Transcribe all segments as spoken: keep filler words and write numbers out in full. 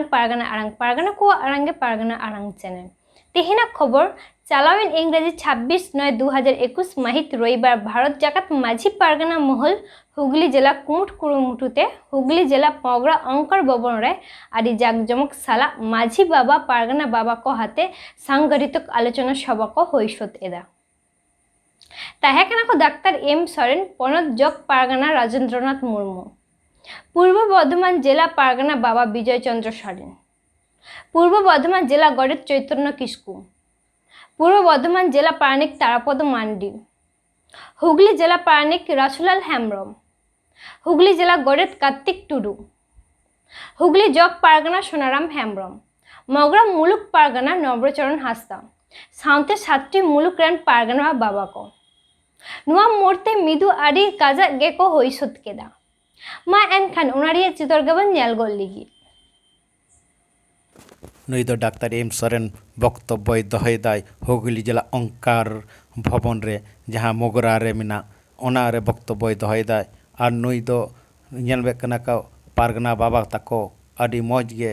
ᱯᱟᱨᱜᱟᱱᱟ ᱟᱲᱟᱝ, ᱯᱟᱨᱜᱟᱱᱟ ᱠᱚᱣᱟᱜ ᱟᱲᱟᱝ ᱜᱮ ᱯᱟᱨᱜᱟᱱᱟ ᱟᱲᱟᱝ ᱪᱮᱱᱮᱞ᱾ ᱛᱮᱦᱮᱧᱟᱜ ᱠᱷᱚᱵᱚᱨ᱾ ᱪᱟᱞᱟᱣᱮᱱ ᱤᱝᱨᱮᱡᱤ ᱪᱷᱟᱵᱵᱤᱥ ᱱᱚᱭ ᱫᱩ ᱦᱟᱡᱟᱨ ᱮᱠᱩᱥ ᱢᱟᱹᱦᱤᱛ ᱨᱚᱵᱤᱵᱟᱨ ᱵᱷᱟᱨᱚᱛ ᱡᱟᱠᱟᱛ ᱢᱟᱹᱡᱷᱤ ᱯᱟᱨᱜᱟᱱᱟ ᱢᱚᱦᱚᱞ ᱦᱩᱜᱽᱞᱤ ᱡᱮᱞᱟ ᱠᱩᱢᱩᱴ ᱠᱩᱨᱩᱢᱩᱴᱩ ᱛᱮ ᱦᱩᱜᱽᱞᱤ ᱡᱮᱞᱟ ᱯᱚᱜᱽᱨᱟ ᱚᱝᱠᱟᱨ ᱵᱷᱚᱵᱚᱱ ᱨᱮ ᱟᱹᱰᱤ ᱡᱟᱠᱡᱚᱢᱚᱠ ᱥᱟᱞᱟᱜ ᱢᱟᱹᱡᱷᱤ ᱵᱟᱵᱟ ᱯᱟᱨᱜᱟᱱᱟ ᱵᱟᱵᱟ ᱠᱚ ᱦᱟᱛᱮ ᱥᱟᱝᱜᱚᱴᱷᱤᱛᱚ ᱟᱞᱳᱪᱚᱱᱟ ᱥᱚᱵᱷᱟ ᱠᱚ ᱦᱩᱭ ᱥᱟᱹᱛ ᱮᱫᱟ᱾ ᱛᱟᱦᱮᱸ ᱠᱟᱱᱟ ᱠᱚ ᱰᱟᱠᱛᱟᱨ ᱮᱢ ᱥᱚᱨᱮᱱ, ᱯᱚᱱᱚᱛ ᱡᱚᱜᱽ ᱯᱟᱨᱜᱟᱱᱟ ᱨᱟᱡᱮᱱᱫᱨᱚᱱᱟᱛᱷ ᱢᱩᱨᱢᱩ, ᱯᱩᱨᱵᱚ ᱵᱚᱨᱫᱷᱚᱢᱟᱱ ᱡᱮᱞᱟ ᱯᱟᱨᱜᱟᱱᱟ ᱵᱟᱵᱟ ᱵᱤᱡᱚᱭ ᱪᱚᱸᱫᱽᱨᱚ ᱥᱚᱨᱮᱱ, ᱯᱩᱨᱵᱚ ᱵᱚᱨᱫᱷᱚᱢᱟᱱ ᱡᱮᱞᱟ ᱜᱚᱰᱮᱛ ᱪᱳᱭᱛᱚᱱᱭᱚ ᱠᱤᱥᱠᱩ, ᱯᱩᱨᱵᱚ ᱵᱚᱨᱫᱷᱚᱢᱟᱱ ᱡᱮᱞᱟ ᱯᱟᱨᱟᱱᱤᱠ ᱛᱟᱨᱟᱯᱚᱫ ᱢᱟᱱᱰᱤ, ᱦᱩᱜᱽᱞᱤ ᱡᱮᱞᱟ ᱯᱟᱨᱟᱱᱤᱠ ᱨᱟᱥᱩᱞᱟᱞ ᱦᱮᱢᱵᱨᱚᱢ, ᱦᱩᱜᱽᱞᱤ ᱡᱮᱞᱟ ᱜᱚᱰᱮᱛ ᱠᱟᱨᱛᱤᱠ ᱴᱩᱰᱩ, ᱦᱩᱜᱽᱞᱤ ᱡᱚᱜᱽ ᱯᱟᱨᱜᱟᱱᱟ ᱥᱳᱱᱟᱨᱟᱢ ᱦᱮᱢᱵᱨᱚᱢ, ᱢᱚᱜᱽᱨᱟ ᱢᱩᱞᱩᱠ ᱯᱟᱨᱜᱟᱱᱟ ᱱᱚᱵᱨᱚᱪᱚᱨᱚᱱ ᱦᱟᱸᱥᱫᱟ, ᱥᱟᱶᱛᱮ ᱥᱟᱛᱴᱤ ᱢᱩᱞᱩᱠ ᱨᱮᱱ ᱯᱟᱨᱜᱟᱱᱟ ᱵᱟᱵᱟ ᱠᱚ᱾ ᱱᱚᱣᱟ ᱢᱩᱨᱛᱮ ᱢᱤᱫᱩ ᱟᱹᱰᱤ ᱠᱟᱡᱟᱠ ᱜᱮᱠᱚ ᱦᱩᱭ ᱥᱟᱹᱛ ᱠᱮᱫᱟ᱾ ᱢᱟ ᱮᱱᱠᱷᱟᱱ ᱚᱱᱟ ᱨᱮᱭᱟᱜ ᱪᱤᱛᱟᱹᱨ ᱜᱮᱵᱚᱱ ᱧᱮᱞ ᱜᱚᱫ ᱞᱮᱜᱮ᱾ ᱱᱩᱭ ᱫᱚ ᱰᱟᱠᱛᱟᱨ ᱮᱢ ᱥᱚᱨᱮᱱ ᱵᱚᱠᱛᱚᱵᱵᱚᱭ ᱫᱚᱦᱚᱭᱮᱫᱟᱭ ᱦᱩᱜᱽᱞᱤ ᱡᱮᱞᱟ ᱚᱝᱠᱟᱨ ᱵᱷᱚᱵᱚᱱ ᱨᱮ, ᱡᱟᱦᱟᱸ ᱢᱚᱜᱽᱨᱟ ᱨᱮ ᱢᱮᱱᱟᱜ, ᱚᱱᱟ ᱨᱮ ᱵᱚᱠᱛᱚᱵᱵᱚᱭ ᱫᱚᱦᱚᱭᱮᱫᱟᱭ᱾ ᱟᱨ ᱱᱩᱭ ᱫᱚ ᱧᱮᱞ ᱵᱮᱫ ᱠᱟᱱᱟ ᱠᱚ ᱯᱟᱨᱜᱟᱱᱟ ᱵᱟᱵᱟ ᱛᱟᱠᱚ ᱟᱹᱰᱤ ᱢᱚᱡᱽ ᱜᱮ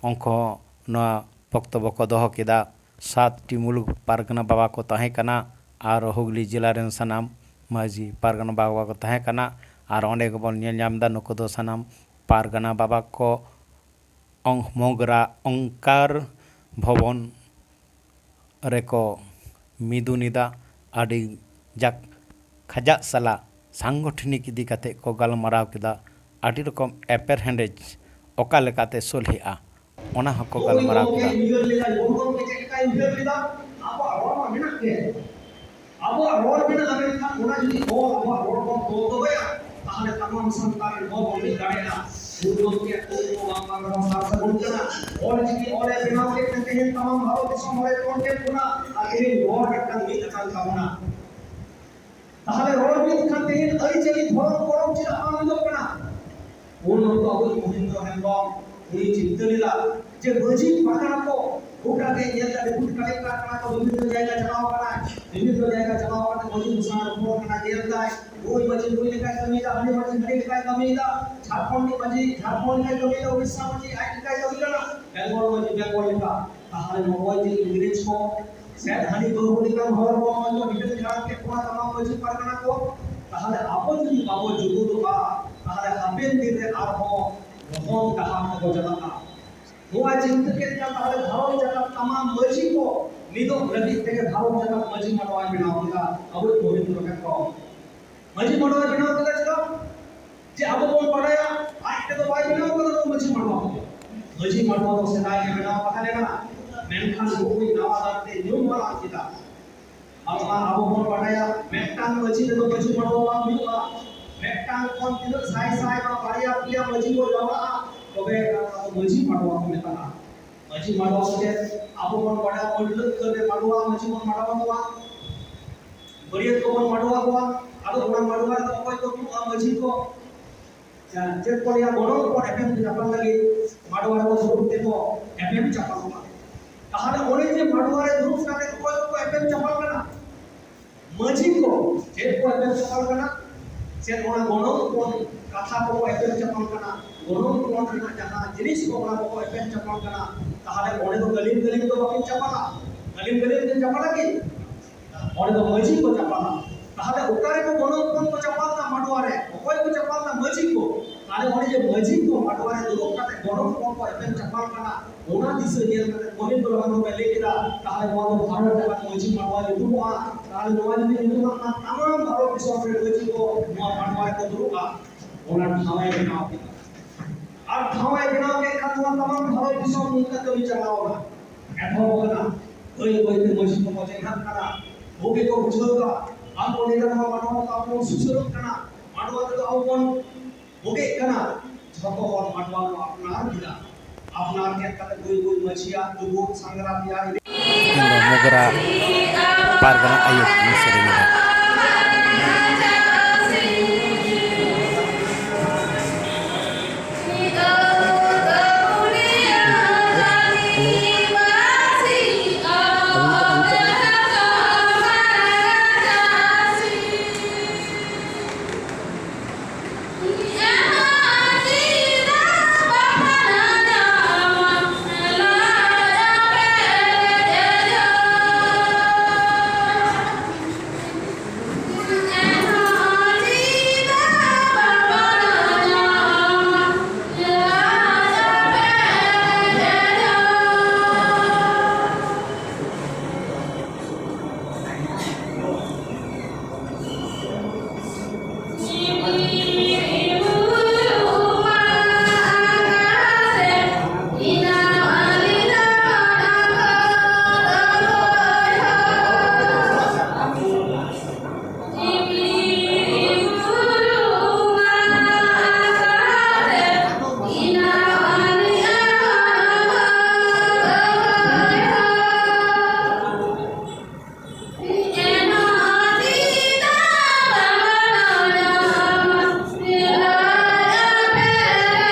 ᱩᱱᱠᱩ ᱦᱚᱸ ᱱᱚᱣᱟ ᱵᱚᱠᱛᱚᱵᱵᱚ ᱠᱚ ᱫᱚᱦᱚ ᱠᱮᱫᱟ᱾ ᱥᱟᱛᱴᱤ ᱢᱩᱞᱩᱠ ᱯᱟᱨᱜᱟᱱᱟ ᱵᱟᱵᱟ ᱠᱚ ᱛᱟᱦᱮᱸ ᱠᱟᱱᱟ ᱟᱨ ᱦᱩᱜᱽᱞᱤ ᱡᱮᱞᱟ ᱨᱮᱱ ᱥᱟᱱᱟᱢ ᱢᱟᱹᱡᱷᱤ ᱯᱟᱨᱜᱟᱱᱟ ᱵᱟᱵᱟ ᱠᱚ ᱛᱟᱦᱮᱸ ᱠᱟᱱᱟ᱾ ᱟᱨ ᱚᱸᱰᱮ ᱜᱮᱵᱚᱱ ᱧᱮᱞ ᱧᱟᱢ ᱮᱫᱟ, ᱱᱩᱠᱩ ᱫᱚ ᱥᱟᱱᱟᱢ ᱯᱟᱨᱜᱟᱱᱟ ᱵᱟᱵᱟ ᱠᱚ ᱚᱝ-, ᱢᱚᱜᱽᱨᱟ ᱚᱝᱠᱟᱨ ᱵᱷᱚᱵᱚᱱ ᱨᱮᱠᱚ ᱢᱤᱫᱩᱱ ᱮᱫᱟ᱾ ᱟᱹᱰᱤ ᱡᱟᱠ ᱠᱷᱟᱡᱟᱜ ᱥᱟᱞᱟᱜ ᱥᱟᱝᱜᱚᱴᱷᱚᱱᱤᱠ ᱤᱫᱤ ᱠᱟᱛᱮ ᱠᱚ ᱜᱟᱞᱢᱟᱨᱟᱣ ᱠᱮᱫᱟ᱾ ᱟᱹᱰᱤ ᱨᱚᱠᱚᱢ ᱮᱯᱮᱨᱦᱮᱸᱰᱮᱡ ᱚᱠᱟ ᱞᱮᱠᱟᱛᱮ ᱥᱚᱞᱦᱮᱜᱼᱟ, ᱚᱱᱟ ᱦᱚᱸᱠᱚ ᱜᱟᱞᱢᱟᱨᱟᱣ ᱠᱮᱫᱟ᱾ ᱟᱵᱚᱣᱟᱜ ᱨᱚᱲ ᱢᱟ ᱢᱮᱱᱟᱜ ᱜᱮ, ᱟᱵᱚᱣᱟᱜ ᱨᱚᱲ ᱢᱮᱱᱟᱜᱼᱟ, ᱢᱮᱱᱠᱷᱟᱱ ᱚᱱᱟ ᱡᱩᱫᱤ ᱚᱞ, ᱟᱵᱚᱣᱟᱜ ᱨᱚᱲ ᱵᱚᱱ ᱛᱚᱞ ᱫᱚᱦᱚᱭᱟ, ᱛᱟᱦᱚᱞᱮ ᱛᱟᱢᱟᱢ ᱥᱟᱱᱛᱟᱲ ᱨᱮᱱ ᱦᱚᱲ ᱵᱚᱱ ᱢᱤᱫ ᱫᱟᱲᱮᱭᱟᱜᱼᱟ᱾ ᱜᱩᱨᱩ ᱜᱚᱢᱠᱮᱭᱟᱜ ᱠᱩᱠᱢᱩ ᱵᱟᱝ ᱵᱟᱝ ᱨᱮᱦᱚᱸ ᱥᱟᱨ ᱥᱟᱹᱜᱩᱱ ᱠᱟᱱᱟ᱾ ᱚᱞ ᱪᱤᱠᱤ ᱚᱞᱮ ᱵᱮᱱᱟᱣ ᱠᱮᱫ ᱛᱮ ᱛᱮᱦᱮᱧ ᱛᱟᱢᱟᱢ ᱵᱷᱟᱨᱚᱛ ᱫᱤᱥᱚᱢ ᱦᱚᱲᱮ ᱛᱚᱞ ᱠᱮᱫ ᱵᱚᱱᱟ ᱟᱨ ᱛᱮᱦᱮᱧ ᱨᱚᱲ ᱢᱤᱫᱴᱟᱝ ᱢᱤᱫ ᱟᱠᱟᱱ ᱛᱟᱵᱚᱱᱟ᱾ ᱛᱟᱦᱚᱞᱮ ᱨᱚᱲ ᱢᱤᱫ ᱠᱷᱟᱱ ᱛᱮᱦᱮᱧ ᱟᱹᱨᱤᱪᱟᱹᱞᱤ ᱫᱷᱚᱨᱚᱢ ᱠᱚᱨᱚᱢ ᱪᱮᱫᱟᱜ ᱵᱟᱝ ᱦᱩᱭᱩᱜ ᱠᱟᱱᱟ? ᱩᱱ ᱚᱠᱛᱚ ᱟᱵᱚᱭᱤᱡ ᱢᱚᱦᱮᱱᱫᱨᱚ ᱦᱮᱢᱵᱨᱚᱢ ᱩᱱᱤ ᱪᱤᱱᱛᱟᱹ ᱞᱮᱫᱟ ᱡᱮ ᱢᱟᱹᱡᱷᱤ ᱯᱟᱨᱜᱟᱱᱟ ᱠᱚ ᱜᱚᱴᱟ ᱜᱮ ᱧᱮᱞ ᱫᱟ, deputy collector ᱠᱟᱱᱟ ᱠᱚ, ᱵᱤᱵᱷᱤᱱᱱᱚ ᱡᱟᱭᱜᱟ ᱪᱟᱞᱟᱣ ᱠᱟᱱᱟᱭ, ᱵᱤᱵᱷᱤᱱᱱᱚ ᱡᱟᱭᱜᱟ ᱪᱟᱞᱟᱣ ᱠᱟᱛᱮ ᱢᱟᱹᱡᱷᱤ ᱠᱚ ᱥᱟᱶ ᱨᱚᱯᱚᱲ ᱠᱟᱱᱟ, ᱧᱮᱞ ᱫᱟᱭ ᱱᱩᱭ ᱢᱟᱹᱡᱷᱤ ᱱᱩᱭ ᱞᱮᱠᱟᱭ ᱠᱟᱹᱢᱤᱭᱮᱫᱟ, ᱦᱟᱹᱱᱤ ᱢᱟᱹᱡᱷᱤ ᱦᱟᱹᱱᱤ ᱞᱮᱠᱟᱭ ᱠᱟᱹᱢᱤᱭᱮᱫᱟ, ᱡᱷᱟᱲᱠᱷᱚᱸᱰ ᱨᱤᱱᱤᱡ ᱢᱟᱹᱡᱷᱤ ᱡᱷᱟᱲᱠᱷᱚᱸᱰ ᱞᱮᱠᱟᱭ ᱠᱟᱹᱢᱤᱭᱮᱫᱟ, ᱩᱲᱤᱥᱥᱟ ᱢᱟᱹᱡᱷᱤ ᱟᱡ ᱞᱮᱠᱟᱭ ᱠᱟᱹᱢᱤ ᱵᱮᱝᱜᱚᱞ ᱢᱟᱹᱡᱷᱤ ᱵᱮᱝᱜᱚᱞ ᱞᱮᱠᱟ, ᱛᱟᱦᱚᱞᱮ ᱱᱚᱜᱼᱚᱭ ᱡᱮ ᱤᱝᱨᱮᱡᱽ ᱠᱚ ᱥᱮ ᱦᱟᱹᱱᱤ ᱵᱟᱹᱦᱩ ᱞᱮᱠᱟᱱ ᱦᱚᱲ ᱠᱚ ᱱᱚᱜᱼᱚᱭ ᱠᱚ ᱦᱤᱴᱟᱹᱝ ᱡᱷᱟᱲᱟᱝ ᱠᱮᱫ ᱵᱚᱱᱟ ᱛᱟᱢᱟᱢ ᱢᱟᱹᱡᱷᱤ ᱯᱟᱨᱜᱟᱱᱟ ᱠᱚ, ᱛᱟᱦᱚᱞᱮ ᱟᱵᱚ ᱡᱩᱫᱤ ᱵᱟᱵᱚ ᱡᱩᱜᱩᱫᱚᱜᱼᱟ, ᱛᱟᱦᱚᱞᱮ ᱦᱟᱯᱮᱱ ᱫᱤᱱ ᱨᱮ ᱟᱨᱦᱚᱸ ᱢᱚᱦᱚᱱ ᱰᱟᱦᱟᱨ ᱛᱮᱵᱚ ᱪᱟᱞᱟᱜᱼᱟ᱾ ᱱᱚᱣᱟ ᱪᱤᱱᱛᱟᱹ ᱠᱮᱫ ᱠᱷᱟᱱ ᱛᱟᱦᱚᱞᱮ ᱵᱷᱟᱨᱚᱛ ᱡᱟᱠᱟᱛ ᱛᱟᱢᱟᱢ ᱢᱟᱹᱡᱷᱤ ᱠᱚ ᱢᱤᱫᱚᱜ ᱞᱟᱹᱜᱤᱫ ᱛᱮᱜᱮ ᱵᱷᱟᱨᱚᱛ ᱡᱟᱠᱟᱛ ᱢᱟᱹᱡᱷᱤ ᱢᱟᱰᱣᱟᱭ ᱵᱮᱱᱟᱣ ᱠᱮᱫᱟ ᱟᱵᱚᱭᱤᱡ ᱢᱚᱦᱮᱱᱫᱨᱚ ᱦᱮᱢᱵᱨᱚᱢ᱾ ᱢᱟᱹᱡᱷᱤ ᱢᱟᱰᱣᱟᱭ ᱵᱮᱱᱟᱣ ᱠᱮᱫᱟ ᱪᱮᱫᱟᱜ? ᱡᱮ ᱟᱵᱚ ᱵᱚᱱ ᱵᱟᱰᱟᱭᱟ, ᱟᱡ ᱛᱮᱫᱚ ᱵᱟᱭ ᱵᱮᱱᱟᱣ ᱠᱟᱫᱟ ᱱᱚᱣᱟ ᱢᱟᱹᱡᱷᱤ ᱢᱟᱰᱣᱟ ᱠᱚ᱾ ᱢᱟᱹᱡᱷᱤ ᱢᱟᱰᱣᱟ ᱫᱚ ᱥᱮᱫᱟᱭ ᱜᱮ ᱵᱮᱱᱟᱣ ᱛᱟᱦᱮᱸ ᱞᱮᱱᱟ, ᱢᱮᱱᱠᱷᱟᱱ ᱱᱩᱠᱩᱭ ᱱᱟᱣᱟ ᱫᱟᱨ ᱛᱮ ᱧᱩᱢ ᱦᱟᱞᱟᱝ ᱠᱮᱫᱟ᱾ ᱵᱟᱝᱢᱟ ᱟᱵᱚ ᱵᱚᱱ ᱵᱟᱰᱟᱭᱟ, ᱢᱤᱫᱴᱟᱝ ᱢᱟᱹᱡᱷᱤ ᱛᱮᱫᱚ ᱢᱟᱹᱡᱷᱤ ᱢᱟᱰᱣᱟ ᱵᱟᱝ ᱦᱩᱭᱩᱜᱼᱟ, ᱢᱤᱫᱴᱟᱝ ᱠᱷᱚᱱ ᱛᱤᱱᱟᱹᱜ ᱥᱟᱭ ᱥᱟᱭ ᱵᱟ ᱵᱟᱨᱭᱟ ᱯᱮᱭᱟ ᱢᱟᱹᱡᱷᱤ ᱠᱚ ᱡᱟᱣᱨᱟᱜᱼᱟ, ᱛᱚᱵᱮ ᱚᱱᱟ ᱫᱚ ᱢᱟᱹᱡᱷᱤ ᱢᱟᱰᱣᱟ ᱠᱚ ᱢᱮᱛᱟᱜᱼᱟ᱾ ᱢᱟᱹᱡᱷᱤ ᱢᱟᱰᱣᱟ ᱫᱚ ᱪᱮᱫ? ᱟᱵᱚ ᱵᱚᱱ ᱵᱟᱰᱟᱭᱟ, ᱢᱟᱹᱰᱞᱟᱹ ᱩᱛᱟᱹᱨ ᱨᱮ ᱢᱟᱰᱣᱟ, ᱢᱟᱹᱡᱷᱤ ᱵᱚᱱ ᱢᱟᱰᱣᱟ ᱠᱚᱣᱟ, ᱵᱟᱹᱨᱭᱟᱹᱛ ᱠᱚᱵᱚᱱ ᱢᱟᱰᱣᱟ ᱠᱚᱣᱟ᱾ ᱟᱫᱚ ᱚᱱᱟ ᱢᱟᱰᱣᱟ ᱨᱮᱫᱚ ᱚᱠᱚᱭ ᱠᱚ ᱫᱩᱲᱩᱵᱼᱟ? ᱢᱟᱹᱡᱷᱤ ᱠᱚ᱾ ᱪᱮᱫ ᱠᱚ ᱞᱟᱹᱭᱟ? ᱜᱚᱱᱚᱝ ᱠᱚ ᱮᱯᱮᱢ ᱪᱟᱯᱟᱞ ᱞᱟᱹᱜᱤᱫ ᱢᱟᱰᱣᱟ ᱨᱮᱠᱚ ᱫᱩᱲᱩᱵ ᱛᱮᱠᱚ ᱮᱯᱮᱢ ᱪᱟᱯᱟᱞᱚᱜᱼᱟ᱾ ᱛᱟᱦᱚᱞᱮ ᱚᱱᱮ ᱡᱮ ᱢᱟᱰᱣᱟ ᱨᱮ ᱫᱩᱲᱩᱵ ᱠᱟᱛᱮ ᱚᱠᱚᱭ ᱠᱚᱠᱚ ᱮᱯᱮᱢ ᱪᱟᱯᱟᱞ ᱠᱟᱱᱟ? ᱢᱟᱹᱡᱷᱤ ᱠᱚ᱾ ᱪᱮᱫ ᱠᱚ ᱮᱯᱮᱢ ᱪᱟᱯᱟᱞ ᱠᱟᱱᱟ? ᱪᱮᱫ ᱚᱱᱟ ᱜᱚᱱᱚᱝ ᱯᱚᱱ ᱠᱟᱛᱷᱟ ᱠᱚᱠᱚ ᱮᱯᱮᱢ ᱪᱟᱯᱟᱞ ᱠᱟᱱᱟ, ᱜᱚᱱᱚᱝ ᱯᱚᱱ ᱨᱮᱱᱟᱜ ᱡᱟᱦᱟᱸ ᱡᱤᱱᱤᱥ ᱠᱚ, ᱚᱱᱟ ᱠᱚᱠᱚ ᱮᱯᱮᱢ ᱪᱟᱯᱟᱞ ᱠᱟᱱᱟ᱾ ᱛᱟᱦᱚᱞᱮ ᱚᱸᱰᱮ ᱫᱚ ᱜᱟᱹᱞᱤᱢ ᱜᱟᱹᱞᱤᱢ ᱫᱚ ᱵᱟᱹᱠᱤᱱ ᱪᱟᱯᱟᱞᱟ? ᱜᱟᱹᱞᱤᱢ ᱜᱟᱹᱞᱤᱢ ᱠᱤᱱ ᱪᱟᱯᱟᱞᱟ ᱠᱤ? ᱚᱸᱰᱮ ᱫᱚ ᱢᱟᱹᱡᱷᱤ ᱠᱚ ᱪᱟᱯᱟᱞᱟ᱾ ᱛᱟᱦᱚᱞᱮ ᱚᱠᱟ ᱨᱮᱠᱚ ᱜᱚᱱᱚᱝ ᱯᱚᱱ ᱠᱚ ᱪᱟᱯᱟᱞ ᱫᱟ? ᱢᱟᱰᱣᱟ ᱨᱮ᱾ ᱚᱠᱚᱭ ᱠᱚ ᱪᱟᱯᱟᱞ ᱫᱟ? ᱢᱟᱹᱡᱷᱤ ᱠᱚ᱾ ᱛᱟᱦᱚᱞᱮ ᱚᱱᱮ ᱡᱮ ᱢᱟᱹᱡᱷᱤ ᱠᱚ ᱢᱟᱰᱣᱟ ᱨᱮ ᱫᱩᱲᱩᱵ ᱠᱟᱛᱮ ᱜᱚᱱᱚᱝ ᱯᱚᱱ ᱠᱚ ᱮᱯᱮᱢ ᱪᱟᱯᱟᱞ ᱠᱟᱱᱟ, ᱚᱱᱟ ᱫᱤᱥᱟᱹ ᱧᱮᱞ ᱠᱟᱛᱮ ᱢᱚᱦᱮᱱᱫᱨᱚ ᱦᱮᱢᱵᱨᱚᱢ ᱮ ᱞᱟᱹᱭ ᱠᱮᱫᱟ, ᱛᱟᱦᱚᱞᱮ ᱱᱚᱣᱟ ᱫᱚ ᱵᱷᱟᱨᱚᱛ ᱡᱟᱠᱟᱛ ᱢᱟᱹᱡᱷᱤ ᱢᱟᱰᱣᱟ ᱧᱩᱛᱩᱢᱚᱜᱼᱟ᱾ ᱛᱟᱦᱚᱞᱮ ᱱᱚᱣᱟ ᱡᱩᱫᱤ ᱧᱩᱛᱩᱢᱚᱜ ᱠᱷᱟᱱ ᱛᱟᱢᱟᱢ ᱵᱷᱟᱨᱚᱛ ᱫᱤᱥᱚᱢ ᱨᱮ ᱢᱟᱹᱡᱷᱤ ᱠᱚ ᱱᱚᱣᱟ ᱢᱟᱰᱣᱟ ᱨᱮᱠᱚ ᱫᱩᱲᱩᱵᱼᱟ, ᱚᱱᱟ ᱴᱷᱟᱶ ᱮ ᱵᱮᱱᱟᱣ ᱠᱮᱫᱟ᱾ ᱟᱨ ᱴᱷᱟᱶ ᱮ ᱵᱮᱱᱟᱣ ᱠᱮᱫ ᱠᱷᱟᱱ ᱱᱚᱣᱟ ᱛᱟᱢᱟᱢ ᱵᱷᱟᱨᱚᱛ ᱫᱤᱥᱚᱢ ᱱᱚᱝᱠᱟ ᱠᱟᱹᱢᱤ ᱪᱟᱞᱟᱣ ᱮᱱᱟ, ᱮᱛᱚᱦᱚᱵ ᱮᱱᱟ᱾ ᱵᱟᱹᱭ ᱵᱟᱹᱭ ᱛᱮ ᱢᱟᱹᱡᱷᱤ ᱠᱚᱠᱚ ᱪᱮᱸᱜᱷᱟᱜ ᱠᱟᱱᱟ, ᱵᱩᱜᱤ ᱠᱚ ᱵᱩᱡᱷᱟᱹᱣ ᱮᱫᱟ᱾ ᱟᱨ ᱠᱚ ᱞᱟᱹᱭ ᱮᱫᱟ, ᱱᱚᱣᱟ ᱢᱟᱰᱣᱟ ᱫᱚ ᱟᱵᱚ ᱵᱚᱱ ᱥᱩᱥᱟᱹᱨᱚᱜ ᱠᱟᱱᱟ, ᱢᱟᱰᱣᱟ ᱛᱮᱫᱚ ᱟᱵᱚ ᱵᱚᱱ ᱵᱩᱜᱤᱜ ᱠᱟᱱᱟ᱾ ᱡᱷᱚᱛᱚ ᱦᱚᱲ ᱢᱟᱰᱣᱟ ᱠᱚ ᱟᱯᱱᱟᱨ ᱠᱮᱫᱟ᱾ ᱟᱯᱱᱟᱨ ᱠᱮᱫ ᱠᱟᱛᱮ ᱵᱟᱹᱭ ᱵᱟᱹᱭ ᱢᱟᱹᱡᱷᱤᱭᱟᱜ ᱰᱩᱵᱩᱡ ᱥᱟᱸᱜᱽᱨᱟ ᱛᱮᱭᱟᱨ ᱤᱫᱤ ᱩᱱᱠᱤᱱ ᱫᱚ ᱢᱚᱜᱽᱨᱟ ᱯᱟᱨᱜᱟᱱᱟ ᱟᱭᱳ ᱠᱤᱱ ᱥᱮᱨᱮᱧ ᱮᱫᱟ᱾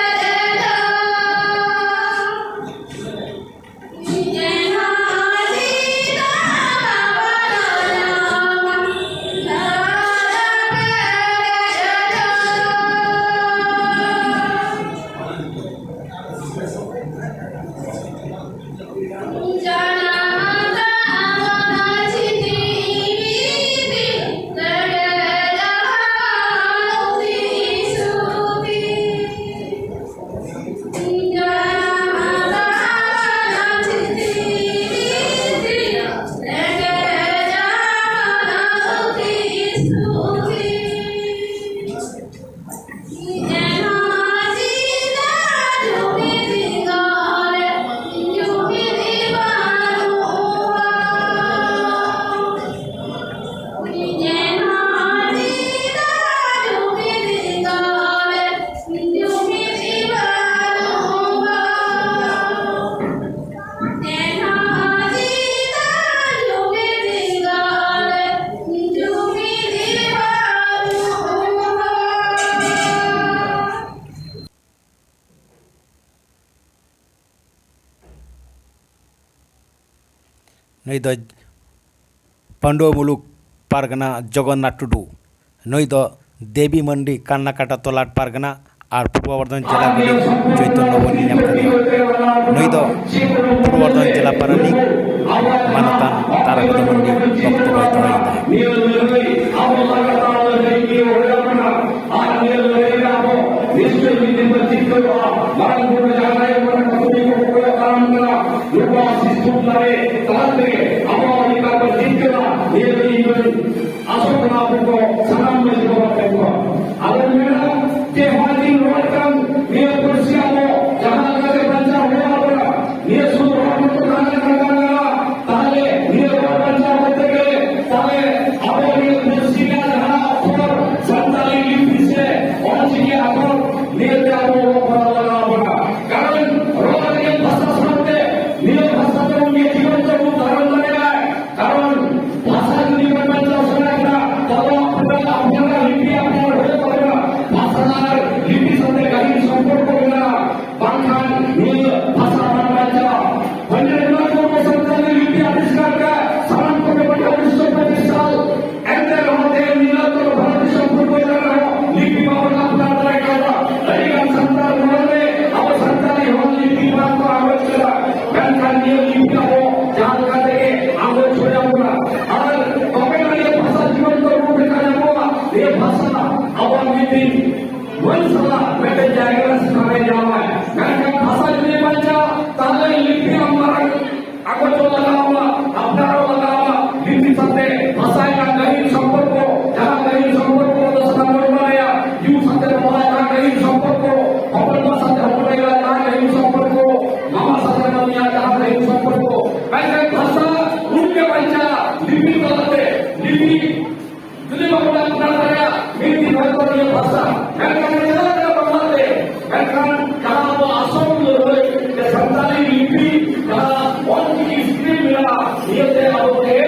ᱱᱩᱭ ᱫᱚ ᱯᱟᱹᱰᱩᱣᱟᱹ ᱢᱩᱞᱩᱠ ᱯᱟᱨᱜᱟᱱᱟ ᱡᱚᱜᱚᱱᱱᱟᱛᱷ ᱴᱩᱰᱩ᱾ ᱱᱩᱭ ᱫᱚ ᱫᱮᱵᱤ ᱢᱟᱱᱰᱤ ᱠᱟᱱᱱᱟᱠᱟᱴᱟ ᱛᱚᱞᱟᱴ ᱯᱟᱨᱜᱟᱱᱟ ᱟᱨ ᱯᱩᱨᱵᱚ ᱵᱚᱨᱫᱷᱚᱢᱟᱱ ᱡᱮᱞᱟ ᱜᱚᱰᱮᱛ ᱪᱳᱭᱛᱚᱱᱱᱚ ᱵᱚᱱ ᱧᱮᱞ ᱧᱟᱢ ᱠᱟᱫᱮᱭᱟ᱾ ᱱᱩᱭ ᱫᱚ ᱯᱩᱨᱵᱚ ᱵᱚᱨᱫᱷᱚᱢᱟᱱ ᱡᱮᱞᱟ ᱯᱟᱨᱟᱱᱤᱠ ᱢᱟᱱᱚᱛᱟᱱ ᱛᱟᱨᱟᱯᱚᱫ ᱢᱟᱱᱰᱤ ᱵᱚᱠᱛᱚᱵᱚᱭ ᱫᱚᱦᱚᱭᱮᱫᱟᱭ᱾ ᱟᱨ ᱱᱤᱭᱟᱹ ᱞᱟᱹᱲᱦᱟᱹᱭ ᱨᱮ ᱟᱵᱚ ᱱᱤᱥᱪᱚᱭ ᱢᱤᱫ ᱫᱤᱱ ᱵᱚᱱ ᱡᱤᱛᱠᱟᱹᱨᱚᱜᱼᱟ᱾ ᱢᱟᱨᱟᱝ ᱵᱩᱨᱩ ᱡᱟᱦᱟᱸ ᱨᱮ ᱢᱟᱨᱟᱝ ᱠᱟᱹᱢᱤ ᱠᱚ ᱠᱚᱭᱚᱜ ᱫᱟᱨᱟᱢ ᱠᱟᱱᱟ, ᱱᱚᱣᱟ ᱥᱤᱥᱴᱚᱢ ᱫᱟᱲᱮ ᱛᱟᱞᱟ ᱛᱮᱜᱮ ᱟᱵᱚ ᱱᱮᱛᱟᱨ ᱵᱚᱱ ᱡᱤᱛᱠᱟᱹᱨᱟ᱾ ᱱᱤᱭᱟᱹ ᱜᱮ ᱤᱧ ᱫᱚᱧ ᱟᱥᱚᱜ ᱠᱟᱱᱟ ᱟᱵᱚ ᱠᱚ ᱥᱟᱱᱟᱢ ᱢᱟᱹᱡᱷᱤ ᱵᱟᱵᱟ ᱴᱷᱮᱱ ᱠᱷᱚᱱ᱾ ᱟᱫᱚᱧ ᱢᱮᱱᱟ ᱡᱮ ᱱᱚᱜᱼᱚᱭ ᱡᱤᱧ ᱨᱚᱲᱮᱫ ᱠᱟᱱ ᱱᱤᱭᱟᱹ ᱯᱟᱹᱨᱥᱤ ᱟᱵᱚ ᱡᱟᱦᱟᱸ ᱞᱮᱠᱟᱛᱮ ᱵᱟᱧᱪᱟᱣ ᱦᱩᱭᱩᱜ ᱟᱵᱚᱱᱟ, ᱱᱤᱭᱟᱹ ᱥᱩᱫᱷᱩ ᱦᱚᱲ ᱢᱚᱛᱚ ᱠᱟᱱᱟ ᱠᱟᱱᱟ ᱠᱟᱱᱟ᱾ ᱛᱟᱦᱞᱮ ᱱᱤᱭᱟᱹ ᱨᱚᱲ ᱵᱟᱧᱪᱟᱣ ᱠᱚᱨᱛᱮ ᱜᱮᱞᱮ ᱛᱟᱦᱞᱮ ᱟᱵᱚ ᱱᱤᱭᱟᱹ ᱯᱟᱹᱨᱥᱤ ᱨᱮᱱᱟᱜ ᱡᱟᱦᱟᱸ ᱚᱠᱠᱷᱚᱨ ᱥᱟᱱᱛᱟᱲᱤ ᱞᱤᱯᱤ ᱥᱮ ᱚᱞᱪᱤᱠᱤ ᱟᱠᱷᱚᱨ ᱱᱤᱭᱟᱹᱛᱮ ᱟᱵᱚ ᱚᱞᱚᱜ ᱯᱟᱲᱦᱟᱣ ᱞᱟᱜᱟᱣ ᱵᱚᱱᱟ᱾ ᱠᱟᱨᱚᱱ ᱨᱚᱲ ᱨᱮᱭᱟᱜ ᱵᱷᱟᱥᱟ ᱥᱟᱶᱛᱮ ᱱᱤᱭᱟᱹ ᱵᱷᱟᱥᱟ ᱛᱮᱵᱚᱱ ᱱᱤᱭᱟᱹ ᱡᱤᱵᱚᱱ ᱛᱮᱵᱚᱱ ᱫᱷᱟᱨᱚᱱ ᱫᱟᱲᱮᱭᱟᱜᱼᱟ᱾ ᱠᱟᱨᱚᱱ ᱵᱷᱟᱥᱟ ᱡᱩᱫᱤ ᱵᱚᱱ ᱵᱟᱧᱪᱟᱣ ᱥᱟᱱᱟᱭᱮᱫ ᱵᱚᱱᱟ, ᱛᱚᱵᱮ ᱟᱯᱱᱟᱨᱟᱜ ᱟᱯᱱᱟᱨᱟᱜ ᱞᱤᱯᱤ ᱟᱯᱱᱟᱨ ᱦᱩᱭᱩᱜ ᱛᱟᱵᱚᱱᱟ᱾ ᱵᱷᱟᱥᱟ ᱟᱨ ᱞᱤᱯᱤ ᱥᱟᱶᱛᱮ ᱜᱟᱹᱦᱤᱨ ᱥᱚᱢᱯᱚᱨᱠᱚ ᱢᱮᱱᱟᱜᱼᱟ᱾ ᱵᱟᱝᱠᱷᱟᱱ ᱱᱤᱭᱟᱹ ᱵᱷᱟᱥᱟ ᱵᱟᱝ ᱵᱟᱧᱪᱟᱜᱼᱟ᱾ ᱯᱚᱱᱰᱤᱛ ᱨᱚᱜᱷᱩᱱᱟᱛᱷ ᱢᱩᱨᱢᱩ ᱥᱟᱱᱛᱟᱲᱤ ᱞᱤᱯᱤ ᱟᱵᱤᱥᱠᱟᱨ ᱠᱟᱜ ᱥᱟᱱᱟᱢ ᱠᱚᱜᱮ ᱵᱟᱰᱟᱭᱟ ᱩᱱᱤᱥᱥᱚ ᱯᱚᱸᱭᱛᱨᱤᱥ ᱥᱟᱞ᱾ ᱮᱱᱛᱮ ᱨᱮᱦᱚᱸ ᱛᱮᱦᱮᱧ ᱱᱤᱭᱟᱹ ᱚᱠᱛᱚ ᱵᱷᱟᱨᱚᱛ ᱫᱤᱥᱚᱢ ᱯᱷᱩᱨᱜᱟᱹᱞ ᱮᱱ ᱨᱮᱦᱚᱸ ᱞᱤᱯᱤ ᱵᱟᱵᱚᱱ ᱟᱯᱱᱟᱨ ᱫᱟᱲᱮ ᱠᱟᱣᱫᱟ᱾ ᱟᱹᱰᱤᱜᱟᱱ ᱥᱟᱱᱛᱟᱲ ᱢᱚᱱᱮ ᱨᱮ ᱟᱵᱚ ᱥᱟᱱᱛᱟᱲᱤ ᱦᱚᱸ ᱞᱤᱯᱤ ᱵᱟᱝ ᱠᱚ ᱟᱸᱜᱚᱪ ᱠᱟᱫᱟ᱾ ᱢᱮᱱᱠᱷᱟᱱ ᱱᱤᱭᱟᱹ ᱞᱤᱯᱤ ᱟᱵᱚ ᱡᱟᱦᱟᱸ ᱞᱮᱠᱟ ᱛᱮᱜᱮ ᱟᱸᱜᱚᱪ ᱦᱩᱭ ᱟᱵᱚᱱᱟ᱾ ᱟᱨ ᱛᱚᱵᱮ ᱱᱤᱭᱟᱹ ᱵᱷᱟᱥᱟ ᱡᱤᱵᱚᱱ ᱫᱚ ᱨᱩᱯ ᱨᱮᱠᱷᱟ ᱧᱟᱢᱚᱜᱼᱟ᱾ ᱱᱤᱭᱟᱹ ᱵᱷᱟᱥᱟ ᱟᱵᱚᱣᱟᱜ ᱢᱤᱫ ᱫᱤᱱ ᱢᱟᱹᱱ ᱥᱟᱞᱟᱜ ᱢᱤᱫᱴᱮᱱ ᱡᱟᱭᱜᱟ ᱨᱮ ᱥᱛᱷᱟᱱᱮ ᱧᱟᱢᱟᱭ᱾ ᱢᱮᱱᱠᱷᱟᱱ ᱵᱷᱟᱥᱟ ᱡᱩᱫᱤ ᱵᱟᱧᱪᱟᱜᱼᱟ, ᱛᱟᱦᱞᱮ ᱞᱤᱯᱤ ᱟᱢ ᱢᱟᱨᱟᱝ ᱟᱸᱜᱚᱪ ᱞᱟᱜᱟᱣ ᱟᱢᱟ, ᱟᱯᱱᱟᱨ ᱞᱟᱜᱟᱣ ᱟᱢᱟ᱾ ᱞᱤᱯᱤ ᱥᱟᱶᱛᱮ ᱵᱷᱟᱥᱟ ᱨᱮᱱᱟᱜ ᱜᱟᱹᱦᱤᱨ ᱥᱚᱢᱯᱚᱨᱠᱚ, ᱡᱟᱦᱟᱸ ᱜᱟᱹᱦᱤᱨ ᱥᱚᱢᱯᱚᱨᱠᱚ ᱫᱚ ᱥᱟᱱᱟᱢ ᱵᱚᱱ ᱵᱟᱲᱟᱭᱟ᱾ ᱭᱩ ᱥᱟᱶᱛᱮ ᱵᱟᱵᱟ ᱡᱟᱦᱟᱸ ᱜᱟᱹᱦᱤᱨ ᱥᱚᱢᱯᱚᱨᱠᱚ, ᱦᱚᱯᱚᱱ ᱵᱟ ᱥᱟᱶᱛᱮ ᱦᱚᱯᱚᱱ ᱮᱨᱟ ᱡᱟᱦᱟᱸ ᱜᱟᱹᱦᱤᱨ ᱥᱚᱢᱯᱚᱨᱠᱚ, ᱢᱟᱢᱟ ᱥᱟᱶᱛᱮ ᱢᱟᱢᱤᱭᱟ ᱡᱟᱦᱟᱸ ᱜᱟᱹᱦᱤᱨ ᱥᱚᱢᱯᱚᱨᱠᱚ᱾ ᱢᱮᱱᱠᱷᱟᱱ ᱵᱷᱟᱥᱟ ᱩᱱᱜᱮ ᱵᱟᱧᱪᱟᱜᱼᱟ, ᱞᱤᱯᱤ ᱛᱟᱞᱟᱛᱮ, ᱞᱤᱯᱤ ᱡᱩᱫᱤ ᱵᱟᱵᱚᱱ ᱟᱯᱱᱟᱨ ᱫᱟᱲᱮᱭᱟᱜᱼᱟ, ᱢᱤᱫ ᱫᱤᱱ ᱦᱚᱭᱛᱚ ᱱᱤᱭᱟᱹ ᱵᱷᱟᱥᱟ, ᱢᱮᱱᱠᱷᱟᱱ ᱱᱤᱭᱟᱹ ᱫᱚ ᱵᱟᱝᱞᱟᱛᱮ, ᱢᱮᱱᱠᱷᱟᱱ ᱡᱟᱦᱟᱸ ᱟᱵᱚ ᱟᱥᱚᱞ ᱞᱟᱹᱲᱦᱟᱹᱭ, ᱡᱮ ᱥᱟᱱᱛᱟᱲᱤ ᱞᱤᱯᱤ, ᱡᱟᱦᱟᱸ ᱚᱞᱪᱤᱠᱤ ᱥᱠᱨᱤᱯᱴ ᱢᱮᱱᱟᱜᱼᱟ, ᱱᱤᱭᱟᱹᱛᱮ ᱟᱵᱚ ᱛᱮ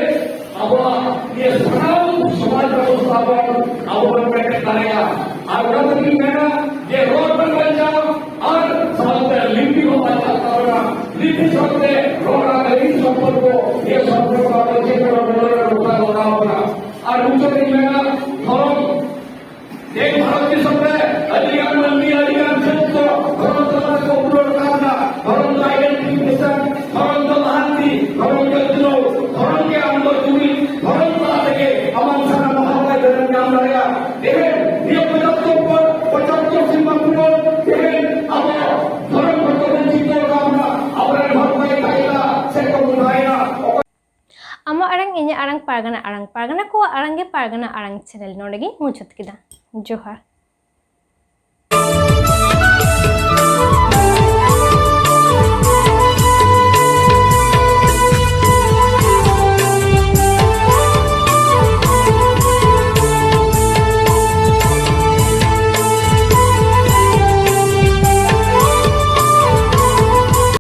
ᱟᱵᱚᱣᱟᱜ ᱱᱤᱭᱟᱹ ᱥᱟᱱᱟᱢ ᱥᱚᱢᱟᱡᱽ ᱵᱮᱵᱚᱥᱛᱷᱟ ᱵᱚᱱ ᱟᱵᱚ ᱵᱚᱱ ᱠᱮᱴᱮᱡ ᱫᱟᱲᱮᱭᱟᱜᱼᱟ᱾ ᱟᱨ ᱚᱱᱟ ᱛᱮᱜᱤᱧ ᱢᱮᱱᱟ ᱡᱮ ᱨᱚᱲ ᱵᱚᱱ ᱵᱟᱧᱪᱟᱣ ᱟᱨ ᱥᱟᱶᱛᱮ ᱞᱤᱯᱤ ᱦᱚᱸ ᱵᱟᱧᱪᱟᱣ ᱛᱟᱵᱚᱱᱟ᱾ ᱱᱤᱛᱤ ᱥᱟᱶᱛᱮ ᱨᱚᱲ ᱟᱨ ᱟᱹᱭᱤᱱ ᱥᱚᱢᱯᱚᱨᱠᱚ, ᱱᱤᱭᱟᱹ ᱥᱚᱢᱯᱚᱨᱠᱚ ᱟᱵᱚ ᱪᱮᱫ ᱞᱮᱠᱟ ᱵᱚᱱ ᱨᱚᱲ ᱨᱚᱲ ᱞᱟᱜᱟᱣ ᱠᱟᱱᱟ᱾ ᱟᱨ ᱢᱩᱪᱟᱹᱫ ᱨᱤᱧ ᱢᱮᱱᱟ, ᱫᱷᱚᱨᱚᱢ, ᱱᱤᱭᱟᱹ ᱵᱷᱟᱨᱚᱛ ᱫᱤᱥᱚᱢ ᱨᱮ ᱟᱹᱰᱤᱜᱟᱱ ᱢᱟᱹᱱᱢᱤ, ᱟᱹᱰᱤᱜᱟᱱ ᱡᱟᱹᱛ ᱠᱚ ᱫᱷᱚᱨᱚᱢ ᱛᱟᱞᱟ ᱛᱮᱠᱚ ᱩᱰᱟᱹᱣ ᱨᱟᱠᱟᱵ ᱮᱱᱟ᱾ ᱫᱷᱚᱨᱚᱢ ᱫᱚ identification, ᱫᱷᱚᱨᱚᱢ ᱫᱚ ᱞᱟᱦᱟᱱᱛᱤ, ᱫᱷᱚᱨᱚᱢ ᱫᱚ ᱩᱛᱱᱟᱹᱣ, ᱫᱷᱚᱨᱚᱢ ᱜᱮ ᱟᱢ ᱫᱚ ᱡᱩᱢᱤᱫ, ᱫᱷᱚᱨᱚᱢ ᱛᱟᱞᱟ ᱛᱮᱜᱮ ᱟᱢᱟᱜ ᱥᱟᱱᱟᱢ ᱦᱚᱠ ᱟᱹᱭᱫᱟᱹᱨᱮᱢ ᱧᱟᱢ ᱫᱟᱲᱮᱭᱟᱜᱼᱟ᱾ ᱛᱮᱦᱮᱧ ᱱᱤᱭᱟᱹ ᱯᱚᱸᱪᱟᱛᱛᱳᱨ ᱯᱚᱨ, ᱯᱚᱸᱪᱟᱛᱛᱳᱨ ᱥᱮᱨᱢᱟ ᱯᱩᱨᱟᱹᱣ, ᱛᱮᱦᱮᱧ ᱟᱵᱚ ᱫᱷᱚᱨᱚᱢ ᱦᱚᱭᱛᱳ ᱵᱚᱱ ᱡᱤᱛᱟᱹᱣ ᱟᱠᱟᱫ ᱵᱚᱱᱟ, ᱟᱵᱚᱨᱮᱱ ᱦᱚᱲ ᱠᱚ ᱮᱴᱟᱜ ᱮᱴᱟᱜ ᱥᱮᱫ ᱠᱚ ᱢᱚᱦᱰᱟᱭᱮᱱᱟ᱾ ᱟᱢᱟᱜ ᱟᱲᱟᱝ, ᱤᱧᱟᱹᱜ ᱟᱲᱟᱝ, ᱯᱟᱨᱜᱟᱱᱟ ᱟᱲᱟᱝ, ᱯᱟᱨᱜᱟᱱᱟ ᱠᱚᱣᱟᱜ ᱟᱲᱟᱝ ᱜᱮ ᱯᱟᱨᱜᱟᱱᱟ ᱟᱲᱟᱝ ᱪᱮᱱᱮᱞ᱾ ᱱᱚᱰᱮ ᱜᱤᱧ ᱢᱩᱪᱟᱹᱫ ᱠᱮᱫᱟ᱾ ᱡᱚᱦᱟᱨ᱾